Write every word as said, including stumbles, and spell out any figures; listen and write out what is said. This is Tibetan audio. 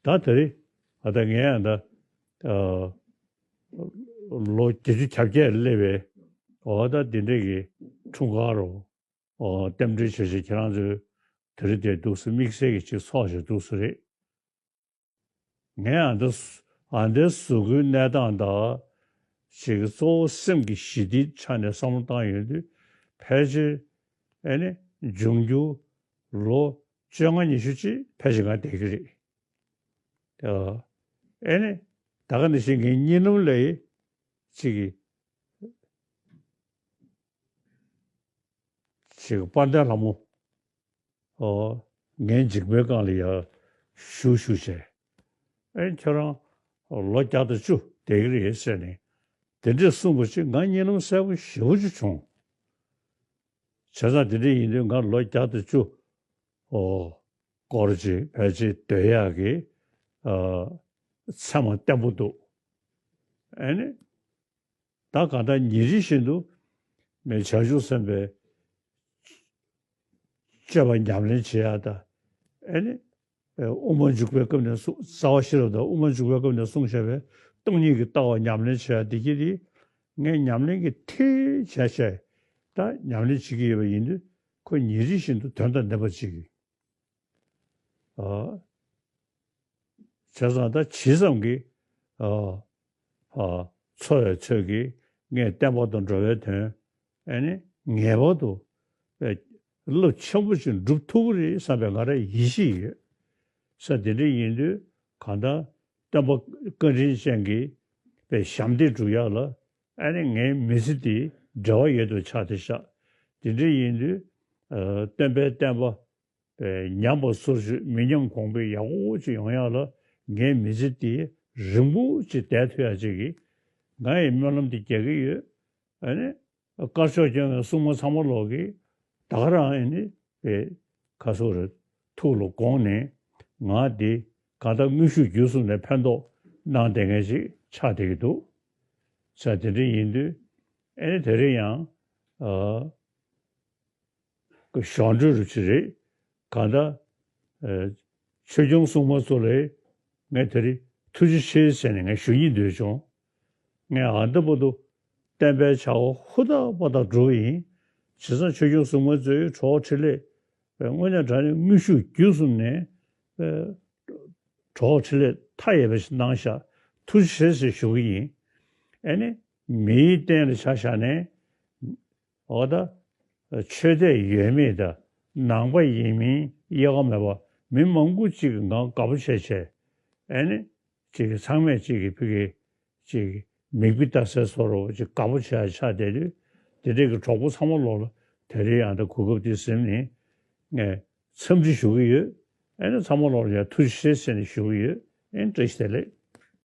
ད་དེ་རིང་ཨ་ད་ངས་ཨ་ད་ཨ་ལོ་བརྒྱད་ཅུ་གྱ་བརྒྱད་སླེབས་པའི་འོ་ད་འདི་འདྲས་ཀྱི་འཁྲུངས་སྐར་རོ། ཨོ་རྟེན་འབྲེལ་བྱེད་བྱེད་ཁྱེད་རང་ཚོས་དེ་རིང་དེ་འདུག་སེ་དམིགས་བསལ་གྱི་ཅིག་ཚོགས་བྱེད་འདུག་སེ་རེད། ངས་ཨ་འདི་ཨ་འདི་གཟུགས་པོའི་གནས་སྟངས་དང་ཅིག་གཙོ་བོ་སེམས་ཀྱི་ཞི་བདེའི་ཆ་ནས་བསམ་བློ་བཏང་ཡོང་དུས་ཕལ་ཆེར་ཨེ་ནི་འབྱུང་འགྱུར་ལོ་བཅོ་ལྔ་ཉི་ཤུ་ཅིག་ཕལ་ཆེར་ང་བསྡད་ཀྱི་རེད། ཨ་ཨེ་ནི་ད་ག་ནང་བཞིན་ངའི་གཉིད་ལམ་ལ་ཅིག་གི་ཅིག་དཔལ་ལྡན་ལྷ་མོ། ཨོ། ངའི་མཇིང་པའི་སྒང་ལ་ཡར་བཞུགས་བཞུགས་བྱས། ཨེ་ཁྱོད་རང་ལོ་བརྒྱ་དང་བཅུ་བསྡད་ཀྱི་རེད་ཟེར་ནས། དེ་འདྲས་གསུངས་པ་ཅིག་ང་གཉིད་ལམ་གསལ་པོ་ཞེ་པོ་ཅིག་བྱུང་། བྱས་ཙང་དེ་འདྲས་ཡིན་དུས་ང་ལོ་བརྒྱ་དང་བཅུ། ཨོ། སྐོར་ཅིག་ཕལ་ཆེར་སྡོད་ཡག་གི་ཨ་མཚན་མ་བརྟན་པོ་འདུག་ཨེ་ནི། ད་གང་ལྟར་ཉིན་རེ་བཞིན་དུ་ངས་བྱང་ཆུབ་སེམས་དཔའི་སྤྱོད་པ་ཉམས་ལེན་བྱེད་ཡག་དང་། ཨེ་ནི། དབུ་མ་འཇུག་པའི་སྐབས་ནས་གསུངས་རྩ་བ་ཤེས་རབ་དང་དབུ་མ་འཇུག་པའི་སྐབས་ནས་གསུངས་བཞག་པའི་སྟོང་ཉིད་ཀྱི་ལྟ་བ་ཉམས་ལེན་བྱེད་ཡག་འདི་གྱིས་དེ་ངས་ཉམས་ལེན་གྱི་མཐིལ་བྱས་བྱས་ད་ཉམས་ལེན་བྱེད་ཀྱི་ཡོད་པ་ཡིན་དུས་ཁོ་ཉིན་རེ་བཞིན་དུ་དོན་དང་ལྡན་པ་ཅིག་གིས། ཨ། བྱས་ཙང་ད་ཇི་ཙམ་གྱིས་ཨ་ཨ་འཚོ་བའི་ཚོད་ཀྱིས་ངས་བསྟན་པ་དང་འགྲོ་བའི་དོན་ཨེ་ནི་ངེས་པར་དུ་ཨེ་རླབས་ཆེན་པོ་ཞིག་འགྲུབ་ཐུབ་ཀྱི་རེད་བསམ་པའི་ང་རང་ཡིད་ཆེས་ཡོད། ས་དེ་འདྲ་ཡིན་དུས་གང་ལྟར་བསྟན་པ་བཀའ་དྲིན་ཅན་གྱི་པའི་ཞབས་འདེགས་སྒྲུབ་ཡག་ལ་ཨེ་ནི་ངའི་མི་ཚེ་འདི་འབྲེལ་བ་ཡོད་དུ་ཆགས་བསྡད་ཤག་དེ་འདྲ་ཡིན་དུས་ཨ་སྟོན་པའི་བསྟན་པ། པའི་ཉམས་པ་སོར་ཆུད་མི་ཉམས་གོང་འཕེལ་ཡག་པོ་ཅིག་ཡོང་ཡག་ལ་ངའི་མི་ཚེ་འདི་རིང་པོ་ཅིག་བསྡད་ཐུབ་ཡག་ཅིག་གི་ང་ཡི་སྨོན་ལམ་འདི་རྒྱག་གི་ཡོད། ཨ་ནི་དཀར་ཕྱོགས་སྐྱོང་བའི་སྲུང་མ་ཚང་མ་ལོག་གི་ད་ག་རང་ཨེ་ནི་པའི་ཁ་སོ་རེ་ཐུགས་ལ་དགོངས་ནས་ང་འདི་གང་ལྟར་དངོས་ཤུགས་བརྒྱུད་གསུམ་ནས་ཕན་ཐོགས་གནང་བསྡད་མཁན་ཅིག་ཆགས་བསྡད་ཀྱི་འདུག་ས་དེ་འདྲ་ཡིན་དུས་ཨེ་ནི་དེ་རིང་ཡང་ཨ། གི་ཞོར་འཕྲོས་རུ་ཅི་རེད། གང་ལྟར། ཨ་ཆོས་སྐྱོང་སྲུང་མ་ཚོ་ལ་ངས་དེ་རིང་ཐུགས་རྗེ་ཆེ་ཟེར་ནས་ངས་ཞུ་སྙིང་འདོད་བྱུང་། ངས་ཨ་འདི་བར་དུ་བསྟན་པའི་བྱ་བ་ཧུར་ཐག་པ་ཐག་སྒྲུབ་པ་ཡིན། བྱས་ཙང་ཆོས་སྐྱོང་སྲུང་མ་ཚོའི་གྲོགས་འཕྲིན་ལས་དངོས་གནས་དྲང་གནས་དངོས་ཤུགས་བརྒྱུད་གསུམ་ནས་གྲོགས་འཕྲིན་ལས་མཐའ་ཡས་པ་ཞིག་གནང་ཤག་ཐུགས་རྗེ་ཆེ་ཟེར་ཞུ་གི་ཡིན། ཨེ་ནི་མིའི་རྟེན་ལ་ཆ་བཞག་ནས། འོ་ད། ཆོས་དད་ཡོད་མེད་དང་ནང་པ་ཡིན་མིན་དབྱེ་བ་མེད་པར་མི་མང་པོ་གཅིག་གི་ངང་དགའ་པོ་བྱས་བྱས། ཨེ་ནི། གཅིག་གི་ཚང་མས་གཅིག་གི་ཕི་གི་གཅིག་གི་མིག་དཔེ་ལྟ་སའི་བཟོ་འདྲ་བོ་གཅིག་དགའ་པོ་བྱས་ཆགས་བསྡད་དུས་དེ་འདྲས་ཀྱི་གྲོགས་པོ་ཚང་མ་ལོག་ལ་དེ་རིང་ཡང་ད་གོ་སྐབས་འདི་ཟིན་ནས་ངས་འཚམས་འདྲི་ཞུ་གི་ཡོད། ཨེ་ནི་ཚང་མ་ལོག་ལ་ཡང་ཐུགས་རྗེ་ཆེ་ཟེར་ནས་ཞུ་གི་ཡོད། ཨེ་ནི་བཀྲ་ཤིས་བདེ་ལེགས།